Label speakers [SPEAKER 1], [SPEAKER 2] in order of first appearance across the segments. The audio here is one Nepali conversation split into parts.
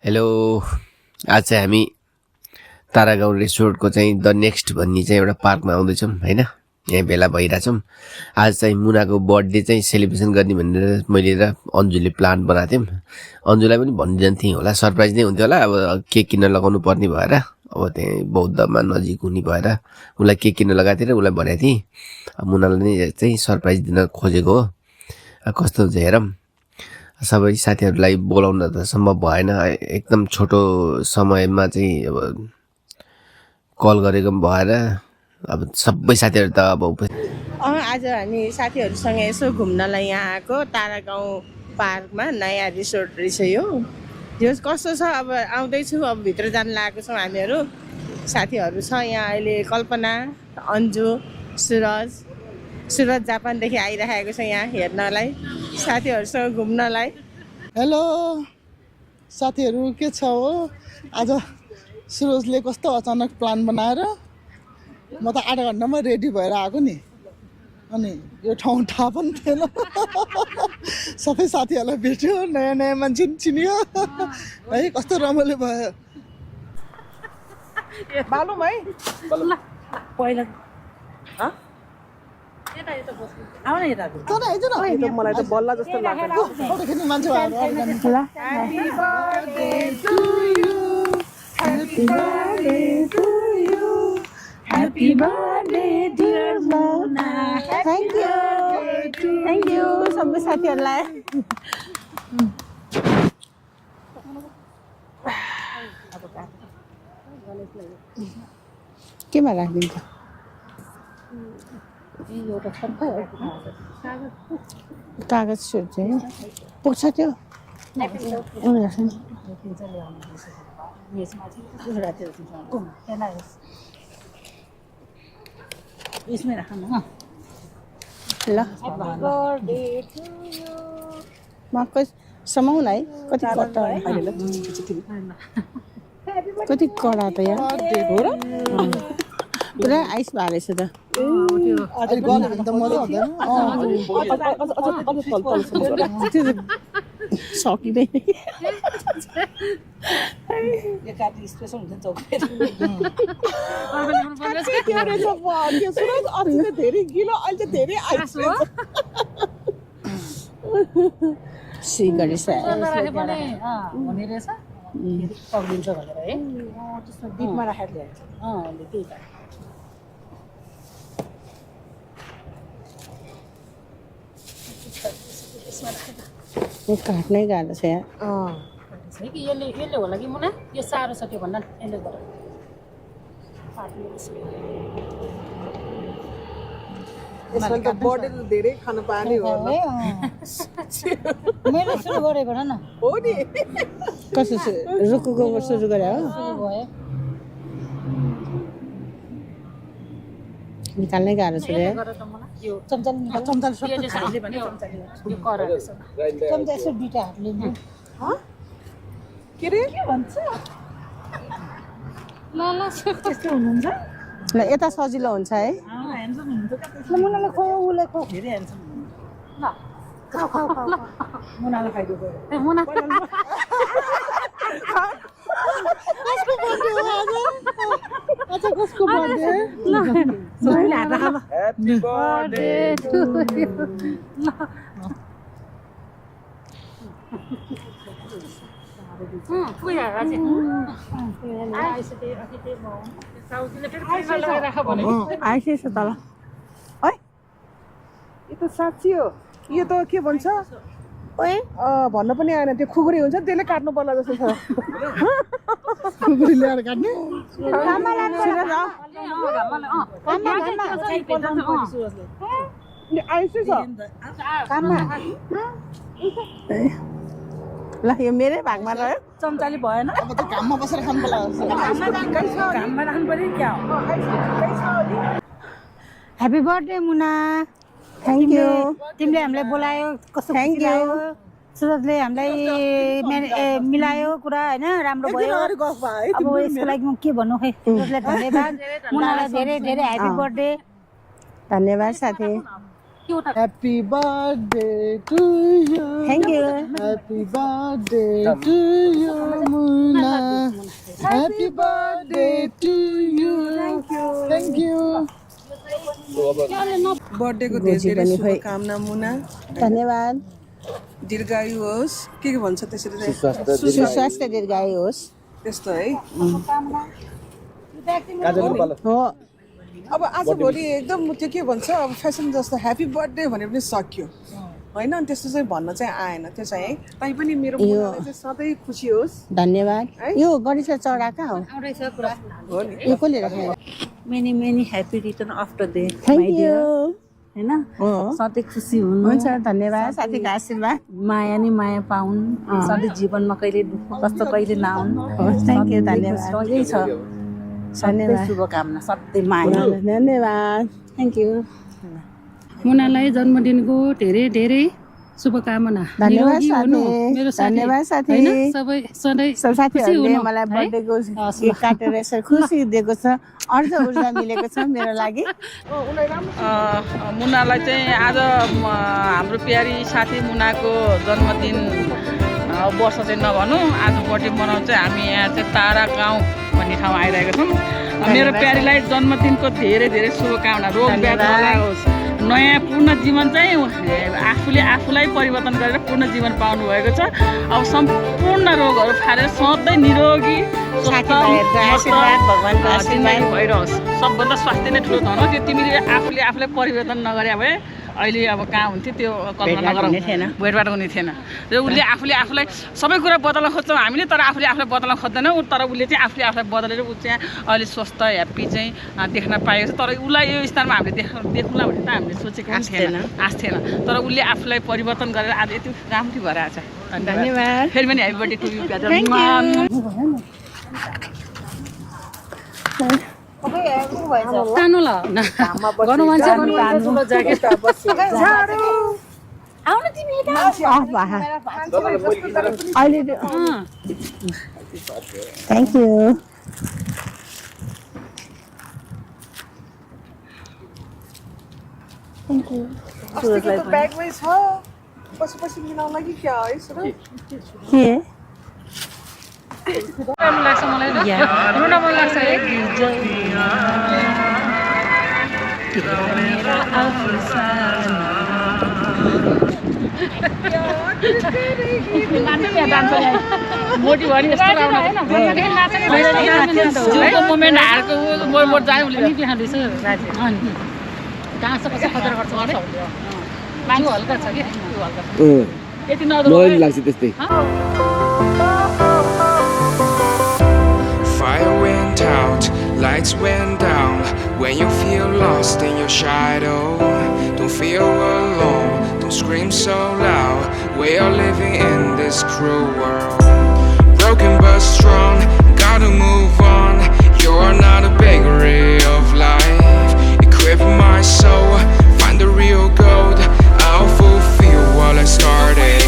[SPEAKER 1] हेलो आज चाहिँ हामी तारागाउँ रिसोर्टको चाहिँ द नेक्स्ट भन्ने चाहिँ एउटा पार्कमा आउँदैछौँ हैन। यहाँ भेला भइरहेछौँ। आज चाहिँ मुनाको बर्थडे चाहिँ सेलिब्रेसन गर्ने भनेर मैले र अन्जुले प्लान बनाएको थियौँ। अन्जुलाई पनि भनिदिनु थिएँ होला, सरप्राइज नै हुन्थ्यो होला। अब केक किन्न लगाउनु पर्ने भएर अब त्यहाँ बौद्धमा नजिक हुने भएर उसलाई केक किन्न लगाएको थिएँ र उसलाई भनेको थिएँ मुनालाई नै चाहिँ सरप्राइज दिन खोजेको हो। कस्तो हुन्छ हेरौँ। सबै साथीहरूलाई बोलाउन त सम्भव भएन, एकदम छोटो समयमा चाहिँ अब कल गरेको पनि भएर अब सबै साथीहरू त अब
[SPEAKER 2] आज हामी साथीहरूसँग यसो घुम्नलाई यहाँ आएको तारागाउँ पार्कमा नयाँ रिसोर्ट रहेछ यो कस्तो छ। अब आउँदैछु, अब भित्र जान लागेको छौँ हामीहरू। साथीहरू छ यहाँ अहिले, कल्पना, अन्जु, सुरज जापानदेखि आइरहेको छ यहाँ हेर्नलाई, साथीहरूसँग घुम्नलाई।
[SPEAKER 3] हेलो साथीहरू, के छ हो? आज सुरजले कस्तो अचानक प्लान बनाएर म त आधा घन्टामा रेडी भएर आएको नि। अनि यो ठाउँ थाहा पनि थिएन। सबै साथीहरूलाई भेट्यो, नयाँ नयाँ मान्छे चिनियो है। कस्तो रमाइलो भयो। मालुम है
[SPEAKER 4] पहिला
[SPEAKER 3] मलाई त बल्ल जस्तो लाग्यो। फोटो खिच्ने मान्छे
[SPEAKER 2] Happy birthday dear Mona. Thank you सबै साथीहरूलाई। केमा राखिदिन्छ? कागज चाहिँ पुग्छ त्यो
[SPEAKER 4] यसमै राख्नु
[SPEAKER 2] ल। मकै समाउन है। कति कडा कति कडा त यहाँ पुरा आइस भालेछ त। सकिँदैन।
[SPEAKER 3] धेरै गिलो, अहिले धेरै आइस
[SPEAKER 2] सिगरी
[SPEAKER 4] हुने रहेछ पक्रिन्छ भनेर है।
[SPEAKER 3] त्यस्तो डिपमा राखेर ल्यान्छ।
[SPEAKER 4] त्यही त
[SPEAKER 2] काट्नै गाह्रो छ यहाँ।
[SPEAKER 4] है कि यसले होला कि मुना, यो साह्रो छ त्यो भन्दा यसले गर।
[SPEAKER 3] यसमा त बर्थडे त धेरै खान पानी हो
[SPEAKER 4] मैले सुरु गरेँ भन न।
[SPEAKER 3] हो नि।
[SPEAKER 2] कस्तो रुकुको सुरु गरे हो?
[SPEAKER 4] भयो
[SPEAKER 2] निकाल्नै गाह्रो छ रे।
[SPEAKER 4] यो चम्चाले सबै खाइले भने यो करा रहेछ। चम्चा यसो दुईटा हातले
[SPEAKER 3] के रे भन्छ?
[SPEAKER 4] ल त्यस्तो हुनुहुन्छ।
[SPEAKER 2] ल यता सजिलो हुन्छ है।
[SPEAKER 4] ह्यान्डसम हुनुहुन्छ। ल मुनाले खोयो, उसले खो। धेरै ह्यान्डसम हुनुहुन्छ। ल खाऊ खाऊ खाऊ। मुनाले खाइदियो गयो। ए मुना
[SPEAKER 3] कसको बर्थडे हो आज? आज कसको बर्थडे?
[SPEAKER 4] ल सबैले हात राख ल। Happy birthday to you. ल पुरा राजे आइसो त्यो अघि त्यो म साउजीले फेरि पैसा लगाइराख भने
[SPEAKER 2] आइसकेछ तल।
[SPEAKER 3] है यो त साँच्ची हो। यो त के भन्छ?
[SPEAKER 2] ओए
[SPEAKER 3] भन्न पनि आएन। त्यो खुकुरी हुन्छ त्यसले काट्नु पर्ला जस्तो छ। खुकुरी ल्याएर काट्ने? आइसै छ।
[SPEAKER 2] ल यो मेरै भागमा रह्यो।
[SPEAKER 4] चम्चाले भएन।
[SPEAKER 3] अब त घाममा बसेर खानु पर्ला जस्तो।
[SPEAKER 4] घाममा राख्नु पर्यो क्या हो।
[SPEAKER 2] Happy birthday Muna. Thank you.
[SPEAKER 4] तिमीले हामीलाई बोलायो, कस्तो
[SPEAKER 2] थ्याङ्क
[SPEAKER 4] खुसी
[SPEAKER 2] यू।
[SPEAKER 4] लाग्यो। सुरजले हामीलाई मिलायो कुरा होइन, राम्रो भयो। अब यसको लागि म के भन्नु खै। सुरजलाई धन्यवाद, मुनालाई धेरै धेरै ह्याप्पी बर्थडे।
[SPEAKER 2] धन्यवाद साथी।
[SPEAKER 3] Happy birthday to you.
[SPEAKER 2] Thank you.
[SPEAKER 3] Happy birthday to you, Moon. Happy birthday to you. Thank you.
[SPEAKER 5] बर्थडेको धेरै धेरै शुभकामना मुना
[SPEAKER 2] धन्यवाद
[SPEAKER 5] दीर्घायु होस् के भन्छ त्यसरी चाहिँ
[SPEAKER 2] सुस्वास्थ्य दीर्घायु होस्
[SPEAKER 5] त्यस्तो है
[SPEAKER 2] हो
[SPEAKER 5] अब आजभोलि एकदम त्यो के भन्छ अब फेसन जस्तो ह्याप्पी बर्थडे भने पनि सक्यो होइन अनि त्यस्तो चाहिँ भन्न चाहिँ आएन त्यो चाहिँ है तैपनि मेरो मुनालाई चाहिँ सधैँ खुसी होस्
[SPEAKER 2] धन्यवाद यो गणेश चढाका हो
[SPEAKER 5] हो नि
[SPEAKER 2] यो कसले राखेको
[SPEAKER 6] many many happy return of the day
[SPEAKER 2] thank you
[SPEAKER 6] होइन सधैँ खुसी हुनु
[SPEAKER 2] हुन्छ धन्यवाद साथीको आशीर्वाद
[SPEAKER 6] माया नि माया पाउन् सधैँ जीवनमा कहिले दुःख कष्ट कहिले नआउन्
[SPEAKER 2] थ्याङ्क यू धन्यवाद
[SPEAKER 6] सँगै छ सधैँ शुभकामना सधैँ माया
[SPEAKER 2] धन्यवाद
[SPEAKER 6] थ्याङ्क यू
[SPEAKER 7] मुनालाई जन्मदिनको धेरै धेरै शुभकामना
[SPEAKER 2] धन्यवाद
[SPEAKER 7] निरोगी हुनु
[SPEAKER 2] साथी
[SPEAKER 7] मेरो साथी
[SPEAKER 2] धन्यवाद साथी
[SPEAKER 7] होइन सबै सधैँ
[SPEAKER 2] सब साथीहरूले
[SPEAKER 7] हुनु,
[SPEAKER 2] मलाई
[SPEAKER 7] है?
[SPEAKER 2] बर्थडेको केक काटेर यसरी खुसी दिएको छ अर्ध ऊर्जा मिलेको छ मेरो लागि
[SPEAKER 8] मुनालाई चाहिँ आज हाम्रो प्यारी साथी मुनाको जन्मदिन वर्ष चाहिँ नभनौँ आज बर्थडे मनाउनु चाहिँ हामी यहाँ चाहिँ तारा गाउँ भन्ने ठाउँ आइरहेको छौँ मेरो प्यारीलाई जन्मदिनको धेरै धेरै शुभकामना रोग व्याध नलागोस् नयाँ पूर्ण जीवन चाहिँ आफूले आफूलाई परिवर्तन गरेर पूर्ण जीवन पाउनु भएको छ अब सम्पूर्ण रोगहरू फालेर सधैँ निरोगी जिन्दगी भइरहोस् सबभन्दा स्वास्थ्य नै ठुलो धन हो त्यो तिमीले आफूले आफूलाई परिवर्तन नगरे भए अहिले अब कहाँ हुन्थ्यो त्यो कल्पना गराउनु भेटभाट हुने थिएन र उसले आफूले आफूलाई सबै कुरा बदल्न खोज्छौँ हामीले तर आफूले आफूलाई बदल्न खोज्दैनौँ तर उसले चाहिँ आफूले आफूलाई बदलेर ऊ चाहिँ अहिले स्वस्थ ह्याप्पी चाहिँ देख्न पाएको छ तर उसलाई यो स्थानमा हामीले देखौँला भने त हामीले सोचेको पनि थिएन आश थिएन तर उसले आफूलाई परिवर्तन गरेर आज यति राम्ररी भएर आएको छ धन्यवाद फेरि पनि ह्याप्पी बर्थडे टु यु
[SPEAKER 7] तानो ल गर्नु मान्छे
[SPEAKER 2] अहिले थ्याङ्क यू
[SPEAKER 5] ब्यागमै छ पछि पछि मिलाउला कि क्या है सुरु
[SPEAKER 2] के
[SPEAKER 7] राम्रो लाग्छ मलाई रुन मन लाग्छ है
[SPEAKER 8] मोटी भयो नि यस्तो मोमेन्ट हारको मोड जायो उसले नि देखाउँदैछ
[SPEAKER 7] डान्स कसो खतरा गर्छ मान्छे हल्का छ कि हल्का छ यति
[SPEAKER 1] मलाई लाग्छ त्यस्तै
[SPEAKER 9] Fire went out, lights went down. When you feel lost in your shadow, don't feel alone, don't scream so loud. We are living in this cruel world. Broken but strong, gotta move on. You are not a bakery of life. Equip my soul, find the real gold. I'll fulfill what I started.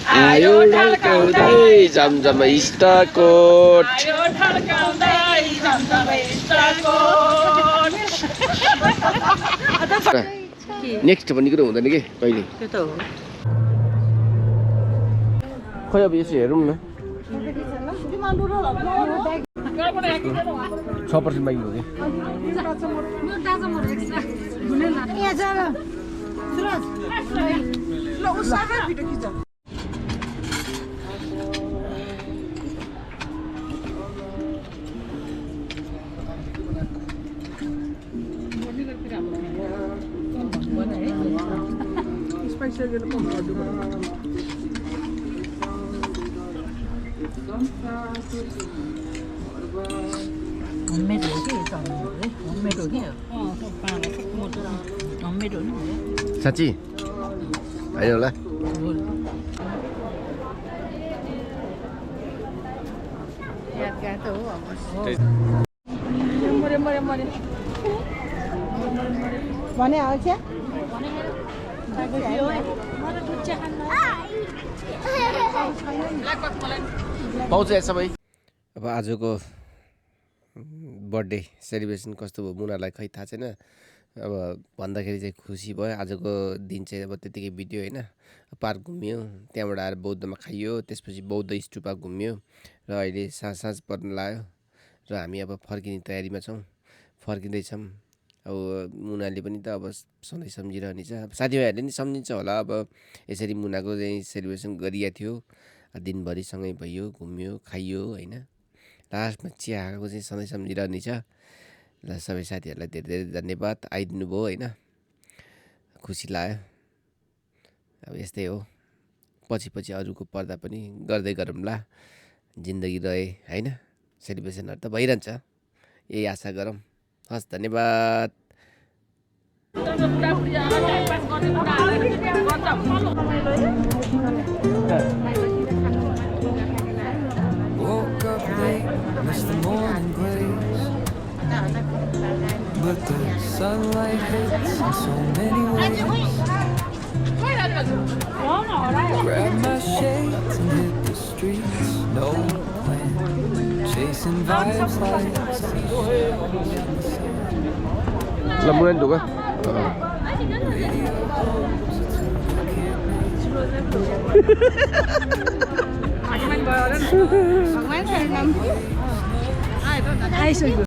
[SPEAKER 1] आयो ढल्काउँदै जमजम इष्टकोट नेक्स्ट भन्ने कुरो हुँदैन कि कहिले
[SPEAKER 6] त्यो त हो
[SPEAKER 1] खोइ अब यसो हेरौँ न 6% बाँकी हो कि साँच्ची होइन होला
[SPEAKER 2] यादगार त हो अब भने हो क्या
[SPEAKER 1] पाउँछ सबै अब आजको बर्थडे सेलिब्रेसन कस्तो भयो मुनालाई खै थाहा छैन अब भन्दाखेरि चाहिँ खुसी भयो आजको दिन चाहिँ अब त्यतिकै बित्यो होइन पार्क घुमियो त्यहाँबाट आएर बौद्धमा खाइयो त्यसपछि बौद्ध स्तूपा घुमियो र अहिले साँझ पर्न लाग्यो र हामी अब फर्किने तयारीमा छौँ फर्किँदैछौँ अब मुनाले पनि त अब सधैँ सम्झिरहने छ अब साथीभाइहरूले नि सम्झिन्छ होला अब यसरी मुनाको चाहिँ सेलिब्रेसन गरिएको थियो दिनभरि सँगै भयो घुम्यो खाइयो होइन लास्टमा चिया खाएको चाहिँ सधैँ सम्झिरहने छ ल सबै साथीहरूलाई धेरै धेरै धन्यवाद आइदिनु भयो होइन खुसी लाग्यो अब यस्तै हो पछि पछि अरूको पर्दा पनि गर्दै गरौँला जिन्दगी रहे होइन सेलिब्रेसनहरू त भइरहन्छ यही आशा गरौँ हस् धन्यवाद
[SPEAKER 9] Woke up late, missed the morning grace. But the sunlight hits in so many ways. Grab my shades and hit the streets. No plan, chasing vibes like
[SPEAKER 1] ल मुना नि ढोका
[SPEAKER 8] भगवान